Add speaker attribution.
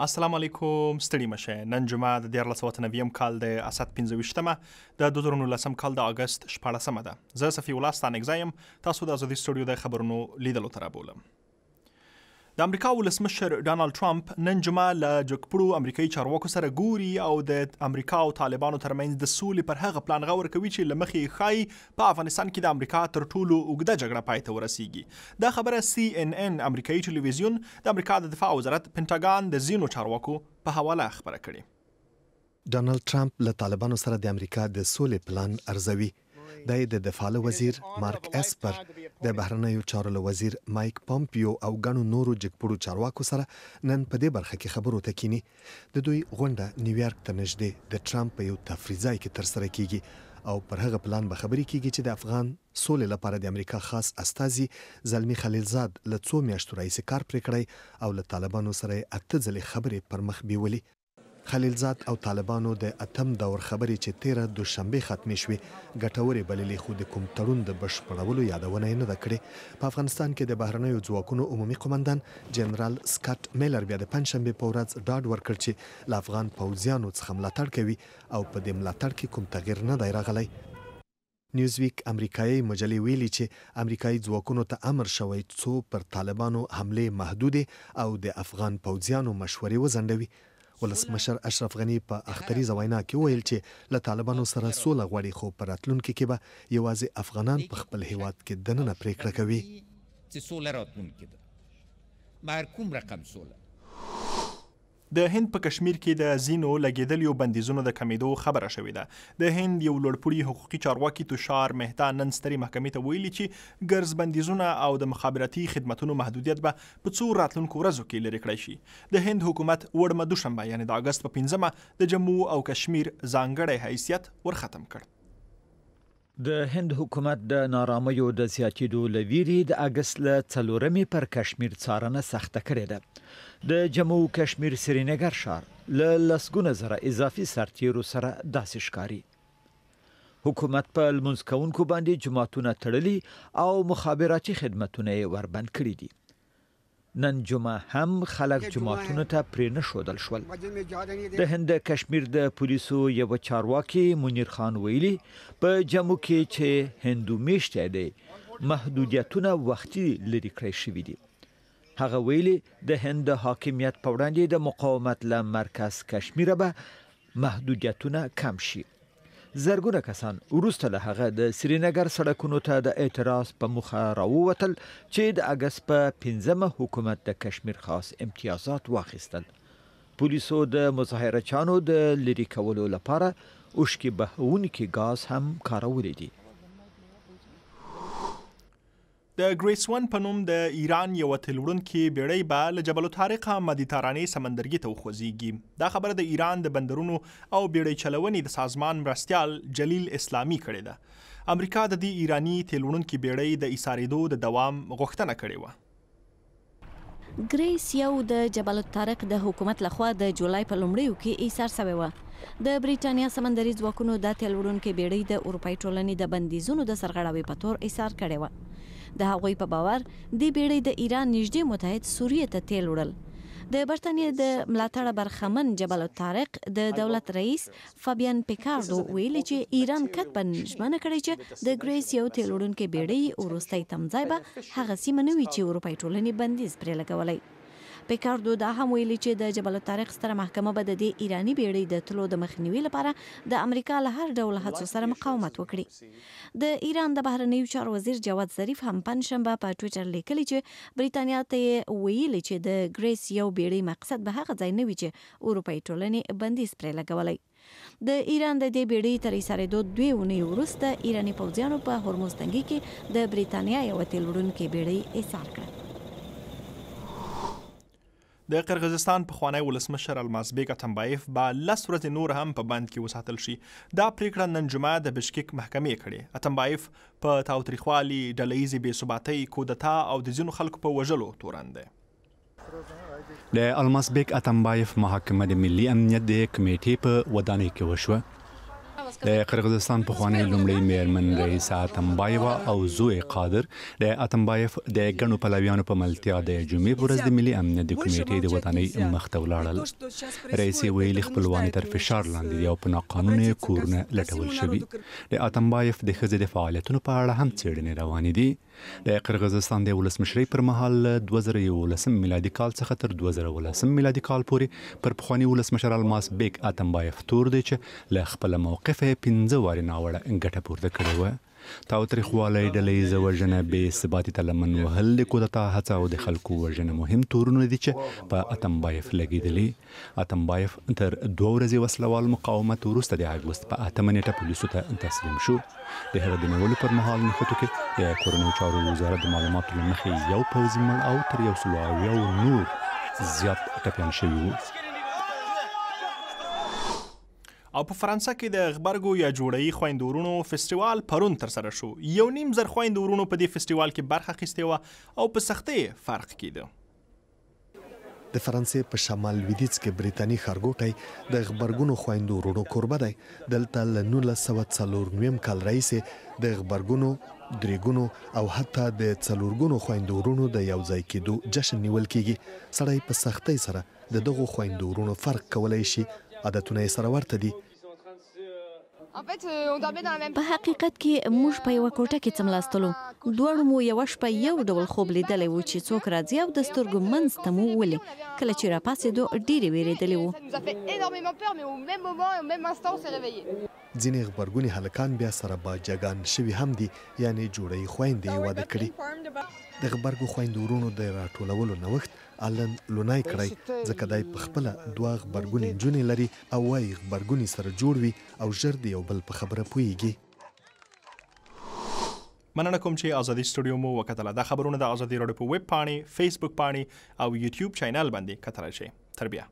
Speaker 1: السلام علیکم، ستړي مشه. نن جمعه د 1390 کال د اسد 25مه، د 2019 کال د اګست 16مه ده. زه صفی الله ستانکزی یم، تاسو د ازادي سټوډیو د خبرونو لیدلو ته رابولم. د امریکا ولسمشر ډونالد ټرمپ نن جمعه له جګپوړو امریکایي چارواکو سره ګوري او د امریکا او طالبانو ترمنځ د سولې پر هغه پلان غور کوي چې له مخې یې ښايي په افغانستان کې د امریکا تر ټولو اوږده جګړه پای ته ورسیږي. دا خبره سي ان ان امریکایي ټلویزیون د امریکا د دفاع وزارت پنټاګان د ځینو چارواکو په حواله خپره کړې.
Speaker 2: ډونالد ټرمپ له طالبانو سره د امریکا د سولې پلان ارزوي. دی د دفاع له وزیر مارک اسپر، د بهرنیو چارو له وزیر مایک پومپیو او ګڼو نورو جګپوړو چارواکو سره نن په دې برخه کې خبرو ته کیني. د دوی غونډه نیویارک ته نږدې د ټرمپ په یو تفریح ځای کې ترسره کیږي او پر هغه پلان به خبرې کیږي چې د افغان سولې لپاره د امریکا خاص استازي زلمي خلیلزاد له څو میاشتو راهیسې کار پرې کړی او له طالبانو سره یې 8 ځلې خبرې پر مخ بیولي. خلیلزاد او طالبانو د اتم دور خبرې چې تیره دوشنبه ختمې شوې ګټورې بللې، خو د کوم تړون د بشپړولو یادونه یې نه ده کړې. په افغانستان کې د بهرنیو ځواکونو عمومي قومندان جنرال سکاټ میلر بیا د پنجشنبې په ورځ ډاډ ورکړ چې له افغان پوځیانو څخه ملاتړ کوي او په دې ملاتړ کې کوم تغییر نه دی راغلی. نیوزویک امریکایي مجلې ویلي چې امریکایي ځواکونو ته امر شوی څو پر طالبانو حملې محدودې او د افغان پوځیانو مشورې وځنډوي. ولسمشر اشرف غني په اختریزه وینا کې وویل چې له طالبانو سره سوله غواړي، خو په راتلونکي کې به یوازې افغانان په خپل هیواد کې دننه پرېکړه کوي.
Speaker 3: چې سوله راتلونکې ده، مګر کوم رقم سوله؟
Speaker 1: د هند په کشمیر کې د ځینو لګېدلیو بندیزونو د کمېدو خبره شوې ده. د هند یو لوړپوړي حقوقي چارواکي توشار مهتا نن سترې محکمې ته ویلي چې ګرځ بندیزونه او د مخابراتي خدمتونو محدودیت به په څو راتلونکو ورځو کې لرې کړای شي. د هند حکومت وړمه دوشنبه، یعنې د اګست په 5مه، د جمو او کشمیر ځانګړی حیثیت ورختم کړ.
Speaker 4: د هند حکومت د نارامیو د زیاتېدو له ویرې د اګست له 4مې پر کشمیر څارنه سخته کړې ده. د جمو او کشمیر سرینګر ښار له لسګونه زره اضافي سرتیرو سره داسې ښکاري. حکومت په لمونځ کوونکو باندې جوماتونه تړلي او مخابراتي خدمتونه یې وربند کړي دي. نن جمعه هم خلک جوماتونو ته پرې نه ښودل شول. د هند د کشمیر د پولیسو یو چارواکي منیر خان ویلي، په جمو کې چې هندو میشتی دی محدودیتونه وختي لرې کړی شوي دي. هغه ویلي، د هند د حاکمیت په وړاندې د مقاومت له مرکز کشمیره به محدودیتونه کم شي. زرګونه کسان وروسته له هغه د سرینګر سړکونو ته د اعتراض په موخه راووتل چې د اګست په 5مه حکومت د کشمیر خاص امتیازات واخیستل. پولیسو د مظاهره چیانو د لرې کولو لپاره اوښکې بهوونکي ګاز هم کارولي دي.
Speaker 1: د ګریس ون په نوم د ایران یوه تیل وړونکې بیړۍ به له جبل الطارقه مدیترانې سمندرګي ته وخوځیږي. دا خبره د ایران د بندرونو او بیړۍ چلونې د سازمان مرستیال جلیل اسلامي کړې ده. امریکا د دې ایراني تیل وړونکې بیړۍ د ایسارېدو د دوام غوښتنه کړې وه.
Speaker 5: ګریس یو د جبل الطارق د حکومت لخوا د جولای په لومړیو کې ایسار شوې وه. د بریټانیا سمندري ځواکونو دا تیل وړونکې بیړۍ د اروپایي ټولنې د بندیزونو د سرغړاوي په تور ایسار کړې وه. د هغوی په باور دې بیړۍ د ایران نږدې متحد سوریې ته تیل وړل. د برتانیې د ملاتړه برخمن جبل الطارق د دولت رئیس فابیان پیکاردو ویلي چې ایران کتباً ژمنه کړې چې د ګریس یو تیل وړونکې بیړۍ وروستی تمځای به هغه سیمه نه وي چې اروپایي ټولنې بندیز پرې لګولی. پیکاردو دا هم ویلي چې د جبل الطارق ستره محکمه به د دې ایراني بیړۍ د تلو د مخنیوي لپاره د امریکا له هر ډول هڅو سره مقاومت وکړي. د ایران د بهرنیو چارو وزیر جواد ظریف هم پنجشنبه په ټویټر لیکلي چې بریتانیا ته یې ویلي چې د ګریس یو بیړۍ مقصد به هغه ځای نه وي چې اروپایي ټولنې بندیز پرې لګولی. د ایران د دې بیړۍ تر ایسارېدو 2 اونۍ وروسته ایراني پوځیانو په هرمز تنګي کې د بریتانیا یوه تیل وړونکې بیړۍ ایسار کړه.
Speaker 1: د قرغیزستان پخوانی ولسمشر الماسبیک اتمبایف به 10 ورځې نور هم په بند کې وساتل شي. دا پریکړه نن جمعه د بشکیک محکمې کړې. اتمبایف په تاوتریخوالي، ډله ییزې بې ثباتۍ، کودتا او د ځینو خلکو په وژلو تورن دی.
Speaker 6: د الماسبیک اتمبایف محاکمه د ملي امنیت د کمیټې په ودانۍ کې وشوه. د قرغیزستان پخوانۍ لومړۍ میرمن رئیسه اتمبایوا او زوی قادر د اتمبایف د ګڼو پلویانو په ملتیا د جمعې په ورځ د ملي امنیت د کمیټې د ودانۍ مخته ولاړل. رئیسې ویلي، خپلوان یې تر فشار لاندې دي او په ناقانونه یې کورونه لټول شوي. د اتمبایف د ښځې د فعالیتونو په اړه هم څېړنې روانې دي. د قرغیزستان د ولسمشرۍ پر مهال له 2011 میلادي کال څخه تر 2010 میلادي کال پورې پر پخواني ولسمشر الماس بیک اتمبایف تور دی چې له خپله موقفه یې پنځه وارې ناوړه ګټه پورته کړې وه. تاوتریخوالی، ډله ییزه وژنه، بې ثباتي ته لمن وهل، د کودتا هڅه او د خلکو وژنه مهم تورونه دي چې په اتمبایف لګېدلي. اتمبایف تر دوه ورځې وسله وال مقاومت وروسته د اګست په اتمه نېټه پولیسو ته تسلیم شو. د هغه د نیولو پر مهال نښتو کې د کورنیو چارو وزارت د معلوماتو له مخې یو پوځي مړ او تر یو سلو اویاو نور زیات ټپیان شوي وو.
Speaker 1: او په فرانسه کې د غبرګو یا جوړهیي خویندو وروڼو فستیوال پرون ترسره شو. 1.5 زر خویندو وروڼو په دې فستیوال کې برخه اخیستې وه او په سختۍ یې فرق کېده.
Speaker 2: د فرانسې په شمال لویدیځ کې بریتاني ښارګوټی د غبرګونو خویندو وروڼو کوربه دی. دلته له 1994 کال راهیسې د غبرګونو، درېګونو او حتی د څلورګونو خویندو وروڼو د یو ځای کېدو جشن نیول کېږي. سړی په سختۍ سره د دغو خویندو وروڼو فرق کولای شي. عادتونه یې سره ورته دي.
Speaker 5: په حقیقت کې موږ په یوه کوټه کې څملاستلو. دواړو مو یوه شپه یو ډول خوب لیدلی و چې څوک راځي او د سترګو منځ ته مو ولي. کله چې راپاڅېدو ډېرې وېرېدلې وو.
Speaker 2: ځینې غبرګوني هلکان بیا سره باجګان شوي هم دي، یعنې جوړه یې خویندې یې واده کړي. د غبرګو خویندو وروڼو د راټولولو نوښت الن لونای کړی، ځکه دی په خپله دوه غبرګونې نجونې لري او وايي غبرګوني سره جوړ وي او ژر د یو بل په خبره پوهېږي.
Speaker 1: مننه کوم چې ازادي سټوډیو مو وکتله. دا خبرونه د ازادي راډیو په ویب پاڼې، فیسبوک پاڼې او یوټیوب چینل باندې کتلای شئ. تر بیا.